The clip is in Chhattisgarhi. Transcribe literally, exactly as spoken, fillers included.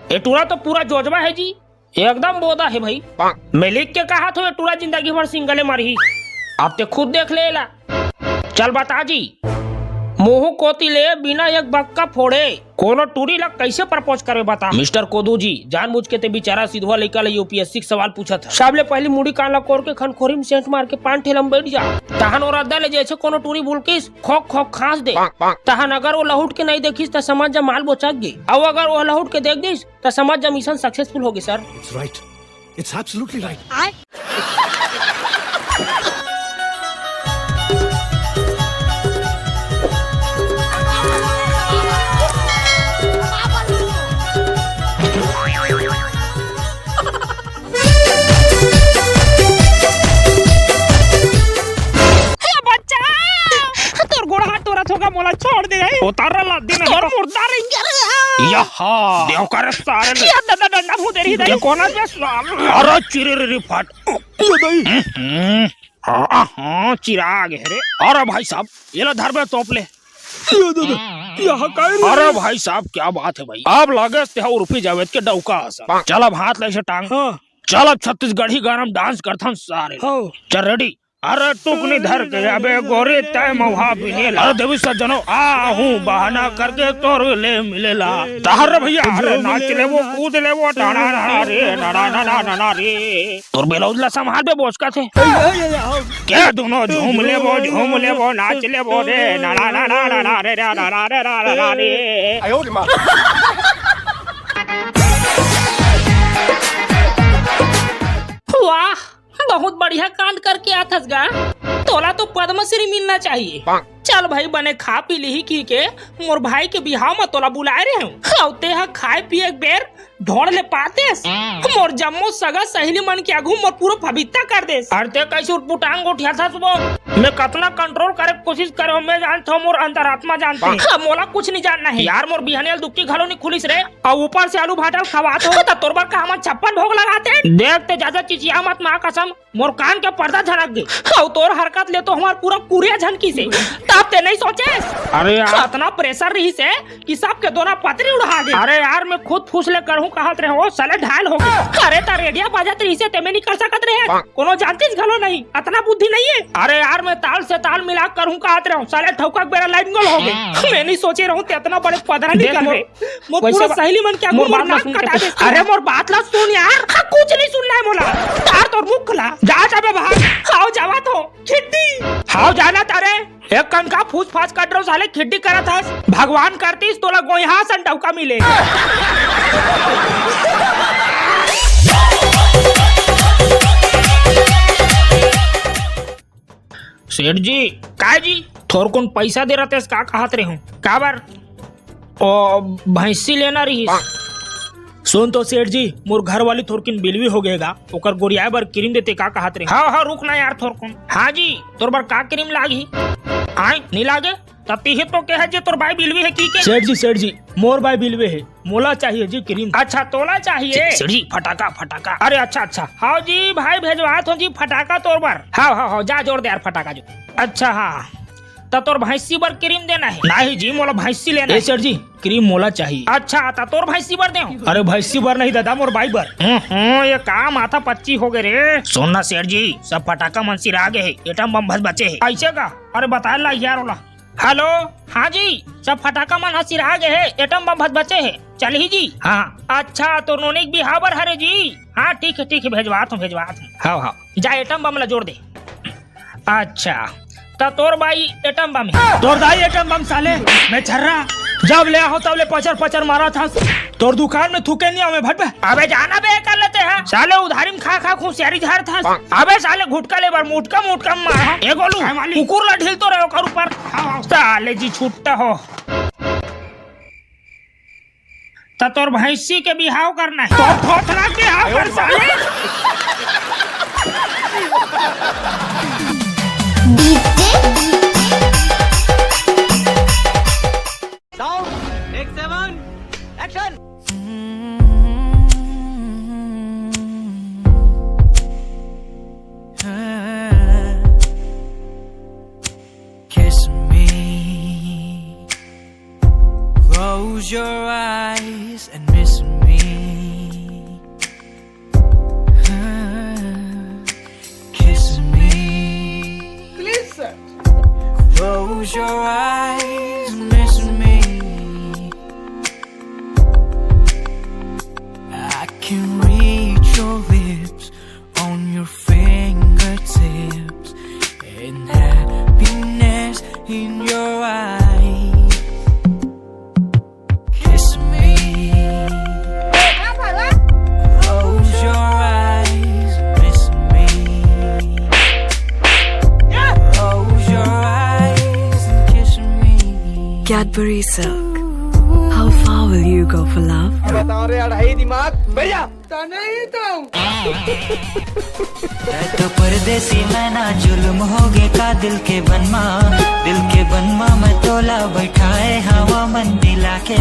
ए टूरा तो पूरा जोजवा हे जी, एकदम बोदा हे भाई। मैं लिख के कहा थो, ए टूरा जिंदगी भर सिंगले मरही। अब ते खुद देख ले ला। चल बता जी, मुंह कोती ले बिना एक बक्का फोड़े कोनो टूरी ला कैसे प्रपोज करे बता? मिस्टर कोदू जी, जानबूझ के ते बेचारा सिधवा लइका ले यूपीएससी के सवाल पूछत हे। सबले पहली मुड़ी कान ला कोर के खनखोरी में सेंट मार के पान ठेला में बैठ जा। तहन ओ रद्दा ले जैसे कोनो टूरी बुलकिस, खोक खोक खांस दे। तहन अगर ओ लहुट के नहीं देखिस त समझ जा माल बोचक गे। अउ अगर ओ लहुट के देख दिस त समझ जा मिशन सक्सेसफुल होगे sir. It's right. It's absolutely right. हे बच्चा, तोर गोड़ हाथ टूरत होगा, मोला छोड़ दे रे। उतार ला दिन तोर मुर्दा रेंगे रे। यहा। देव करे सारे ने। या दादा डंडा भूत रे। ये कोना पे साल। अरे चिरे रे रे फट। ये दाई। हम्म। हाँ, हाँ, चिराग हे रे। अरे भाई साहब, ये ला धर बे तोप ले। ये दादा, यहा काय रे? अरे भाई साहब, क्या बात हे भाई। अब लागे ते हा उर्फी जावेद के डौका असन। चल अब हाथ ला इसे टांग। हाँ। चल अब छत्तीसगढ़ी गाना में डांस करथन सारे। हाँ। चल रेडी। अरे टुकनी धर के अबे गोरी तय मउहा बिनेला। अरे देवी सज्जनो, आहूं बहाना करके तोर ले मिलेला। तहर रे भैया, अरे नाच लेबो, कूद लेबो, डाना डाना रे, डाना डाना डाना रे। तोर बेलौज ला संभाल बे बोचका थे। के दुनो झूम लेबो, झूम लेबो, नाच लेबो रे, डाना डाना डाना रे, डाना रे, डाना रे। वाह, बहुत बढ़िया कांड करके आथस गा। तोला तो पद्मश्री मिलना चाहिए। चल भाई, बने खा पी लिही की के मोर भाई के बिहाव म तोला बुलाए रहे हूँ। अउ ते ह खाए पिए के बेर ढोड़ ले पातेस। मोर जम्मो सगा सहेली मन के आगू मोर पूरा पवित्ता कर देस। अरे ते कैसे उटपुटांग उठियाथस वो? मैं कतना कंट्रोल करे के कोशिश करे हूँ, मैं जानत हूँ, मोर अंतरात्मा जानते। अब मोला कुछ नहीं जानना है। यार मोर बिहनिया ल दुक्की घलो नहीं खुलिस रे। अउ ऊपर से आलू भाटा ल खवात हो, त तोर बर का हमन छप्पन भोग लगाते? देख ते ज्यादा चिचिया मत, माँ कसम, मोर कान के पर्दा झनक गे। अउ तोर हरकत ले तो हमार पूरा कुरिया झनकी से। तब ते नहीं सोचे? अरे यार। अतना प्रेशर रही से कि सबके दोना पतरी उड़ा दे। अरे यार, मैं खुद फुस ले करहूँ कहत रहे हो, साले ढाल हो गए। अरे त रेडिया बाजत रही से ते मैं नहीं कर सकत रहे। कोनो जानतीस घलो नहीं, अतना बुद्धि नहीं है। अरे यार, मैं ताल से ताल मिला करहूँ कहत रहे हो, साले ठौका के बेरा लाइन गोल हो गए। मैं नहीं सोचे रहूँ ते अतना बड़े पदरा देख निकल बे, गए। मोर वैसे पूरा बा-, सहेली मन के आगू मोर मोर बात ला नाक सुन के कटा कुछ दे। अरे मोर बात ला सुन यार। हाँ, कुछ नहीं सुनना है मोला। तार तोर मुख ला। जा जाबे बाहर। हाव जावा तो। खिड्डी। हाव जाना तारे। एक कन का फूस फास कट रहो साले, खिड्डी करत हस। भगवान करतीस तोला गोइहा सन डौका मिले। सेठ जी। काय जी? थोरकुन पैसा दे रहतेस का कहत रहे हूँ। काबर? ओ, भैंसी लेना रही। सुन तो सेठ जी, मोर घर वाली थोरकिन बिलवी हो गए गा, ओकर गोरियाए बर क्रीम देते का कहत रहे। हाँ, हाँ, रुक ना यार थोरकुन। हाँ जी, तोर बर का क्रीम लागही? आय, नहीं लागे? तब तिहे तो कहे जे तोर बाई बिलवी है की के? सेठ जी, सेठ जी, मोर बाई बिलवे है, मोला चाहिए जी क्रीम। अच्छा, तोला चाहिए? से-, सेठ जी, फटाका, फटाका। अरे अच्छा, अच्छा। हाँ जी भाई, भेजवात हो जी फटाका तोर बर। हाँ, हाँ, हाँ, जा जोर दे यार फटाका जो। अच्छा, हाँ, त तोर भैंसी बर क्रीम देना है? नहीं जी, मोला भैंसी लेना ए है। सेठ जी, क्रीम मोला चाहिए। अच्छा, त तोर भैंसी बर दे? अरे भैंसी बर नहीं दादा, मोर बाई बर। हम्म, हम्म, ये का माथा पच्ची हो गए रे। सुन ना सेठ जी, सब फटाका मन सिरा गए है, एटम बम बस बचे है। ऐसे का? अरे बता ला यार ओला। हेलो, हाँ जी, सब फटाका मन ह सिरा गे हे, एटम बम बस बचे हे, चलही जी। हाँ, अच्छा, तोर नोनी के बिहाव बर हरे जी। हाँ, ठीक है, ठीक है, भेजवात हूँ, भेजवात हूँ। हाँ, हाँ, जा एटम बम ला जोर दे। अच्छा, त तोर बाई एटम बम हे। तोर दाई एटम बम साले, मैं छर्रा। जब ले आहो तब ले पचर पचर मारा था। तोर दुकान में थूके नहीं आवे भट बे। अबे जाना बे कर लेते हैं। साले उधारी में खा खा खुशियारी झार था। अबे साले घुटका ले बर मुटका मुटका में मार। ए गोलू, हाँ, मालिक। कुकुर ला ढील तो रहे ओकर ऊपर। हाँ, हाँ। साले जी छुट्टा हो। त तोर भैंसी के बिहाव करना है। तोर थोथना के बिहाव कर साले। DJ sound, take seven, action. Kiss me. Close your eyes and miss me. Your eyes miss me. I can reach your lips on your fingertips and happiness in your eyes. Kiss me. Close your eyes, miss me. Close your eyes and kiss me. Cadbury Silk. How far will you go for love? बता रहे अढ़ाई दिमाग भैया। तो परदेसी मैं ना जुल्म हो गे का दिल के बनमा, दिल के बनमा मैं तोला बैठाए हवा मन मिला के।